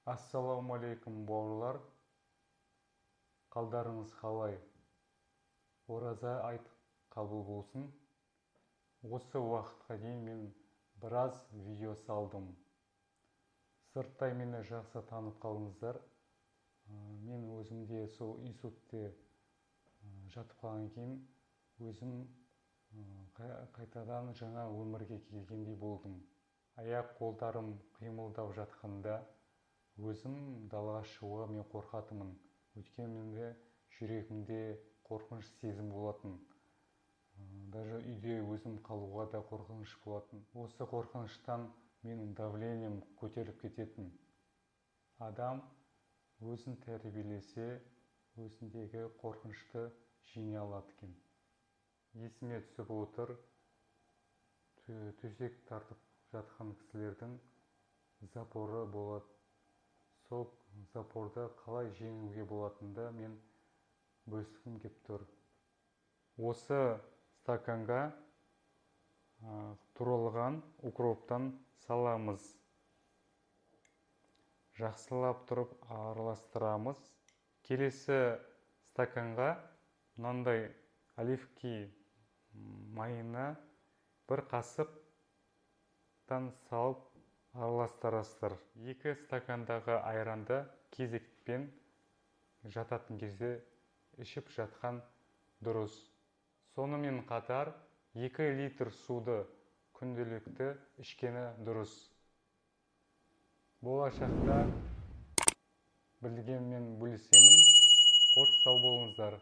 Ассалаумағалейкум, бауырлар! Қалдарыңыз қалай? Ораза айт қабыл болсын! Осы уақытқа дейін мен біраз видео салдым. Сырттай мені жақсы танып қалдыңыздар. Мен өзімде сол инсультте жатып қалған кейін өзім қайтадан жаңа өмірге келгендей болдым. Аяқ қолдарым қимылдап жатқанда, өзім далаға шығуға мен қорқатынмын, өйткені менде жүрегімде қорқыныш сезім болатын. Даже үйде өзім қалуға да қорқыныш болатын. Осы қорқыныштан менің давлением көтеріліп кететін. Адам өзін тәрбиелесе, өзіндегі қорқынышты жеңе алады екен. Есіме түсіп отыр, төсек тартып жатқан кісілердің запоры болады. Сол запорды қалай жеңуге болатынын мен бөліскім кеп тұр. Осы стаканға туралған укроптан саламыз, жақсылап тұрып араластырамыз. Келесі стаканға мынандай оливки майына бір қасықтан салып араластырасыздар. 2 стакандағы айранды кезекпен жататын кезде ішіп жатқан дұрыс. Сонымен қатар 2 литр суды күнделікті ішкені дұрыс. Болашақта білгенмен бөлісемін. Қош, сау болыңыздар!